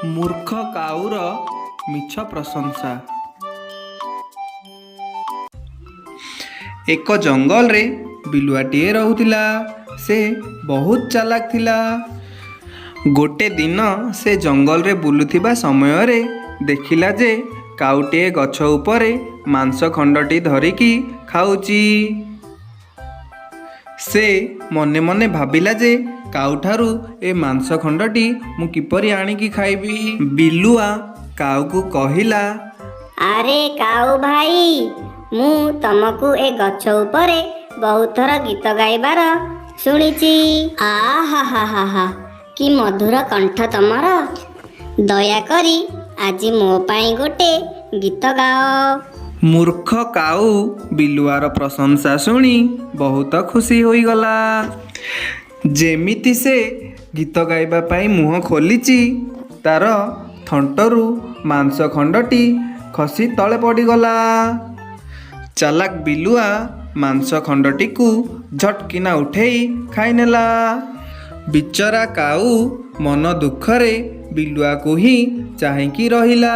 ମୂର୍ଖ କାଉର ମିଛ ପ୍ରଶଂସା। ଏକ ଜଙ୍ଗଲରେ ବିଲୁଆଟିଏ ରହୁଥିଲା। ସେ ବହୁତ ଚାଲାକ ଥିଲା। ଗୋଟେ ଦିନ ସେ ଜଙ୍ଗଲରେ ବୁଲୁଥିବା ସମୟରେ ଦେଖିଲା ଯେ କାଉଟିଏ ଗଛ ଉପରେ ମାଂସ ଖଣ୍ଡଟି ଧରିକି ଖାଉଛି। ସେ ମନେ ମନେ ଭାବିଲା ଯେ କାଉଠାରୁ ଏ ମାଂସ ଖଣ୍ଡଟି ମୁଁ କିପରି ଆଣିକି ଖାଇବି। ବିଲୁଆ କାଉକୁ କହିଲା, ଆରେ କାଉ ଭାଇ, ମୁଁ ତମକୁ ଏ ଗଛ ଉପରେ ବହୁତ ଥର ଗୀତ ଗାଇବାର ଶୁଣିଛି। ଆହା ହା ହା ହା, କି ମଧୁର କଣ୍ଠ ତମର! ଦୟାକରି ଆଜି ମୋ ପାଇଁ ଗୋଟେ ଗୀତ ଗାଅ। ମୂର୍ଖ କାଉ ବିଲୁଆର ପ୍ରଶଂସା ଶୁଣି ବହୁତ ଖୁସି ହୋଇଗଲା। ଯେମିତି ସେ ଗୀତ ଗାଇବା ପାଇଁ ମୁହଁ ଖୋଲିଛି, ତାର ଥଣ୍ଟରୁ ମାଂସ ଖଣ୍ଡଟି ଖସି ତଳେ ପଡ଼ିଗଲା। ଚାଲାକ ବିଲୁଆ ମାଂସ ଖଣ୍ଡଟିକୁ ଝଟକିନା ଉଠେଇ ଖାଇନେଲା। ବିଚରା କାଉ ମନ ଦୁଃଖରେ ବିଲୁଆକୁ ହିଁ ଚାହିଁକି ରହିଲା।